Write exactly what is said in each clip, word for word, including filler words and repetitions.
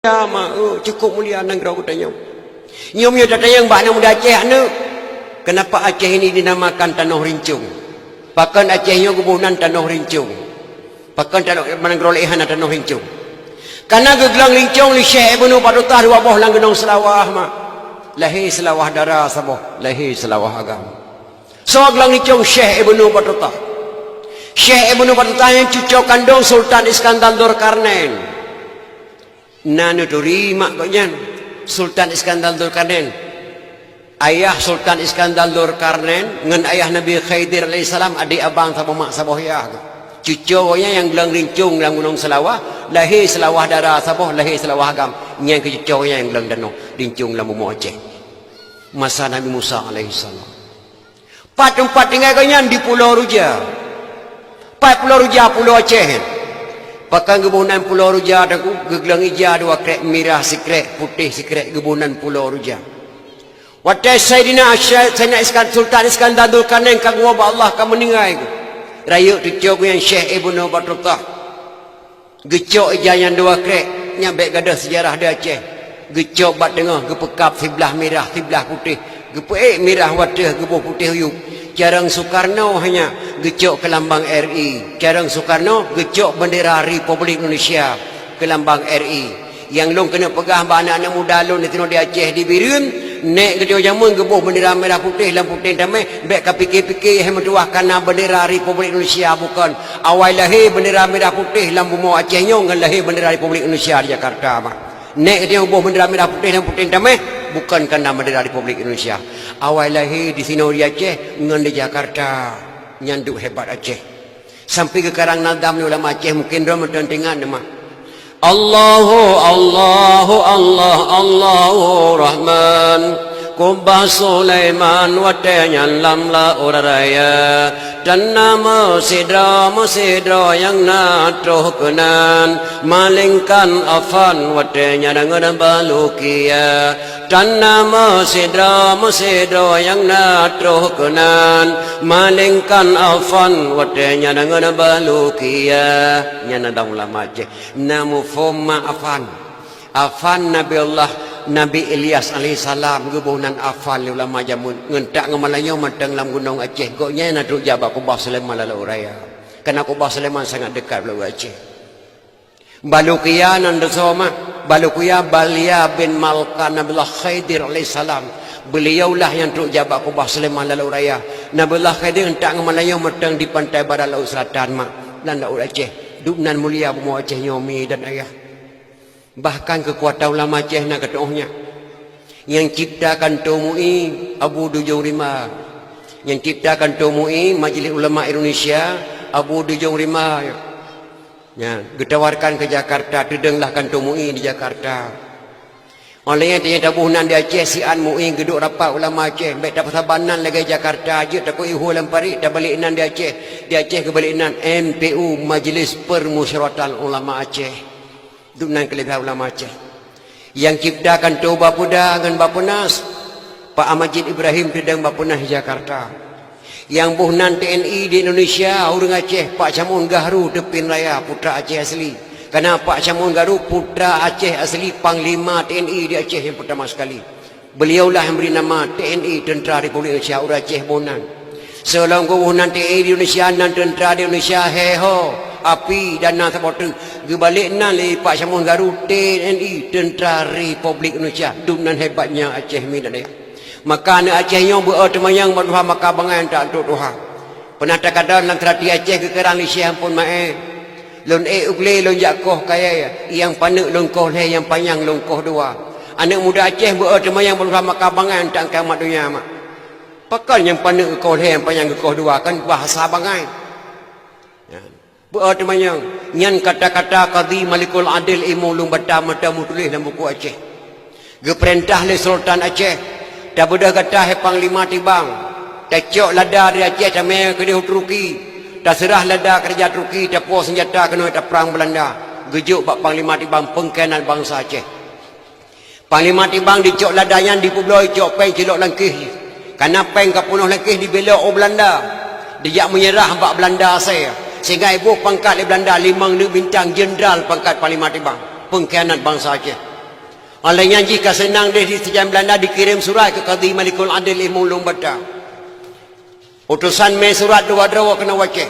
Mulia ma, eh, cukup mulia nanggroe geutanyoe. Nyoe meunyoe tatanyong bak aneuk muda Aceh, aneuk, kenapa Aceh ini dinamakan Tanoh Rincong? Pakon Aceh nyoe geuboh nan Tanoh Rincong? Pakon tanoh, nanggroe laén hana Tanoh Rincong? Karena geugleueng rincong lé Syekh Ibnu Batutah dua boh lam Gunong Seulawah, ma. Lahé Seulawah Dara saboh, lahé Seulawah Agam. Soe gleueng rincong? Syekh Ibnu Batutah. Syekh Ibnu Batutah nyan cucoe kandong Sultan Iskandar Zulkarnain. Na neuturi mak gobnyan, Sultan Iskandar Zulkarnain. Ayah Sultan Iskandar Zulkarnain ngon ayah Nabi Khidir alaihissalam, adék abang saboh mak saboh yah. Cucoe gobnyan nyang gleueng rincong lam Gunong Seulawah, lahé Seulawah Dara saboh, lahé Seulawah Agam. Nyan keuh cucoe gobnyan nyang gleueng tanoh rincong lam bumoe Aceh. Masa Nabi Musa alaihissalam. Pat teumpat tinggai gobnyan? Di Pulo Ruja. Pat Pulo Ruja? Pulo Aceh. Pakon geuboh nan Pulo Ruja, Teungku? Geugleueng ija dua krek, mirah sikrek, putéh sikrek, geuboh nan Pulo Ruja. Watée Saidina Asy-, Saidina Iskan-, Sultan Iskandar Zulkarnain ka geuwoe bak Allah, ka meuninggai geuh, rayeuk cucoe geuh nyan Syekh Ibnu Batutah. Geucok ija nyan dua krek, nyan bék gadôh seujarah di Aceh. Geucok bak teungoh, geupeukab siblah mirah, siblah putéh. Geupeuék mirah u ateueh, geuboh putéh u yup. Carông Soekarno hanya geucok keu lambang R I. Carông Soekarno geucok bendera Republik Indonesia keu lambang R I. Nyang lôn keuneuk peugah bak aneuk-aneuk muda lôn disinoe di Aceh, di Bireuen, nèk geutanyoe jameun geuboh bendera mirah putéh lam puténg tamèh, bék ka pike-pike hai meutuwah ka na bendera Republik Indonesia, bukon. Awai lahé bendera mirah putéh lam bumoe Aceh nyoe ngon lahé bendera Republik Indonesia di Jakarta, bah. Nèk geutanyoe boh bendera mirah putéh lam puténg tamèh, bukon ka na bendera Republik Indonesia. Awai lahé disinoe di Aceh ngon di Jakarta. Nyan duek hebat Aceh. Sampai geukarang nadam lé ulama Aceh, mungken droe mantong teuingat nama. Allahu, Allahu, Allah, Allahu Rahman. Kubah Sulaiman watée nyan lam laôt raya. Tan na meusidroe, meusidroe nyang na troh keunan, malingkan Afan watée nyan deungon Balukia. Tan na meusidroe, meusidroe nyang na troh keunan, malingkan Afan watée nyan deungon Balukia. Nyan na dong ulama Aceh. Na muphom ma Afan. Afan Nabi Allah, Nabi Ilyas alaihissalam geuboh nan Afan lé ulama jameun. Ngon tak ngon malam nyoe mantong lam gunong Aceh. Gobnyan na trok jak bak Kubah Sulaiman lam laôt raya. Karena Kubah Sulaiman sangat dekat bak laôt Aceh. Balukia nan deusoe mah, Balukia Balia bin Malkan Nabiullah Khidir alaihissalam. Beliaulah nyang trok jak bak Kubah Sulaiman lam laôt raya. Nabiullah Khidir ngon tak ngon malam nyoe mantong di pantai barat laôt selatan mah, lam laôt Aceh. Duek nan mulia bumoe Aceh nyoe mi dan ayah. Bahkan keukuatan ulama Aceh na keuteuoh nyan. Nyang cipta kantô MUI Abu Dujong Rima. Nyang cipta kantô MUI, Majelis Ulama Indonesia, Abu Dujong Rima. Nyan, geutawarkan keu Jakarta, teudonglah kantô MUI di Jakarta. Óh lheueh nyan tanyoe taboh nan di Aceh, siat MUI geuduek rapat ulama Aceh, bék tapeusaban nan lagée Jakarta, jeuet takue ihue lam parit, tabalek nan di Aceh. Di Aceh geubalek nan M P U, Majelis Permusyawaratan Ulama Aceh. Duek nan keuleubah ulama Aceh. Nyang cipta kantô Bapeda ngon Bapenas, Pak Majid Ibrahim teudong Bapenas Jakarta. Nyang boh nan T N I di Indonesia, ureuëng Aceh, Pak Syamon Gahru Teupin Raya, putra Aceh asli. Karena Pak Syamon Gahru putra Aceh asli, panglima T N I di Aceh nyang pertama sekali. Beliaulah nyang bri nama T N I, Tentara Republik Indonesia, ureuëng Aceh boh nan. Seulaweueng geuboh nan T N I di Indonesia, nan tentara di Indonesia, he ho, api dan na saboh teuk. Geubalek nan lé Pak Syamon Gahru, T N I, Tentara Republik Indonesia. Duek nan hebatnya Aceh mi dan ayah. Maka aneuk Aceh nyoe beu-e teumanyong bak tuha maka bangai, tak untuk tuha. Peunah takalon lam seurati Aceh geukarang lé Syekh Ampon Mae. Lôn ék u glé lôn jak koh kayée, nyang paneuk lôn koh lhée, nyang panyang lôn koh dua. Aneuk muda Aceh beu-e teumanyong bak tuha maka bangai, tak angkai mat donya mak. Pakon nyang paneuk geukoh lhée, nyang panyang geukoh dua, kan bahasa bangai. Nyan. Beu-e teumanyong, nyan kata-kata Kadhi Malikul Adil, ilmu lôn baca mata meutuléh lam buku Aceh. Geupeurintah lé Sultan Aceh, tabeudôh gata hai Panglima Tibang, tacok lada dari Aceh tamé keudéh u Turki, taseurah lada keu raja Turki, tapuwoe seunjata keunoe taprang Beulanda, geujok bak Panglima Tibang, peungkhianat bansa Aceh. Panglima Tibang dicok lada nyan dipeubloe, cok péng cilok lam kéh. Kana péng ka peunoh lam kéh dibelok u Beulanda. Dijak meunyeurah bak Beulanda asai. Sehingga iboh pangkat lé Beulanda limong neuk bintang, jeundral pangkat Panglima Tibang. Peungkhianat bansa Aceh. Óh lheueh nyan jih ka seunang deh di sijan Beulanda dikirém surat keu Kadhi Malikul Adil Imum Lueng Bata. Utosan mé surat dua droe keunoe u Aceh.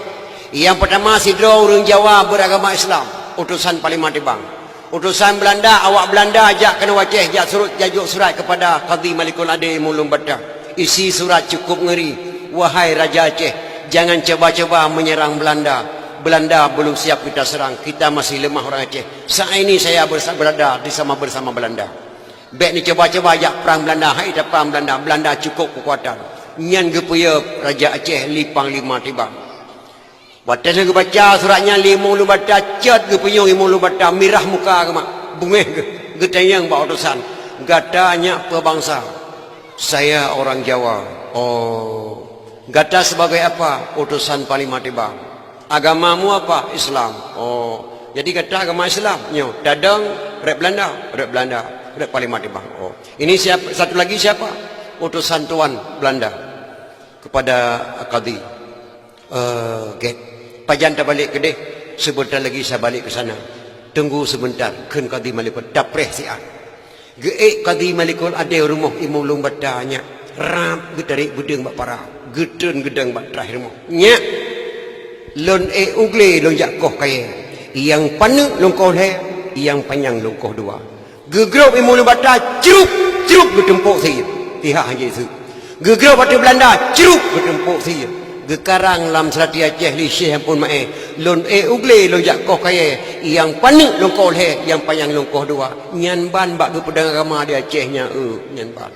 Nyang peutama sidroe ureuëng Jawa beuragama Islam, utosan Panglima Tibang. Utosan Beulanda, awak Beulanda jak keunoe u Aceh, jak surot, jak jok surat keupada Kadhi Malikul Adil Imum Lueng Bata. Isi surat cukup ngeri, "Wahai Raja Aceh, jangan coba-coba menyerang Belanda. Belanda belum siap kita serang, kita masih lemah orang Aceh. Saat ini saya bersa-, berada di sama bersama Belanda. Bék neucoba-coba jak prang Belanda, hai taprang Belanda, Belanda cukup keukuatan." Nyan geupeuyue Raja Aceh lé Panglima Tibang. Watée lheueh geubaca surat nyan lé Imum Lueng Bata, cot geupeunyong Imum Lueng Bata, mirah muka geuh mak, beungéh geuh, geutanyong bak utosan, "Gata nyak peue bansa?" "Saya orang Jawa." "Oh. Gata sebagai apa?" "Utosan Panglima Tibang." "Agamamu apa?" "Islam." "Oh. Jadi gata agama Islam?" "Nyoe, tadong rot Beulanda?" "Rot Beulanda, rot Panglima Tibang." "Oh. Ini siapa, satu lagi siapa?" "Utosan tuan Beulanda." Kepada Kadhi. "Eh, gét. Pajan tabalek keudeh, sebentar lagi saya balik ke sana. Tunggu sebentar," kheun Kadhi Malikul, tapreh siat. Geuék Kadhi Malikul Adil rumoh Imum Lueng Bata nyak, rab geutarek beudeueng bak para, geutreun geudong bak traih rumoh. "Nyak, lôn ék u glé lôn jak koh kayée, nyang paneuk lôn koh lhée, nyang panyang lôn koh dua." Geugrob Imum Lueng Bata, crup, crup, geuteumpok sie. Pihak hana jiseuet. Geugrob ateueh Beulanda, crup, geuteumpok sie. Geukarang lam seulati Aceh lé Syekh Ampon Maé, "Lôn ék u glé lôn jak koh kayée, nyang paneuk lôn koh lhée, nyang panyang lôn koh dua." Nyan ban bak geupeudong agama di Aceh nyan, eu, nyan ban.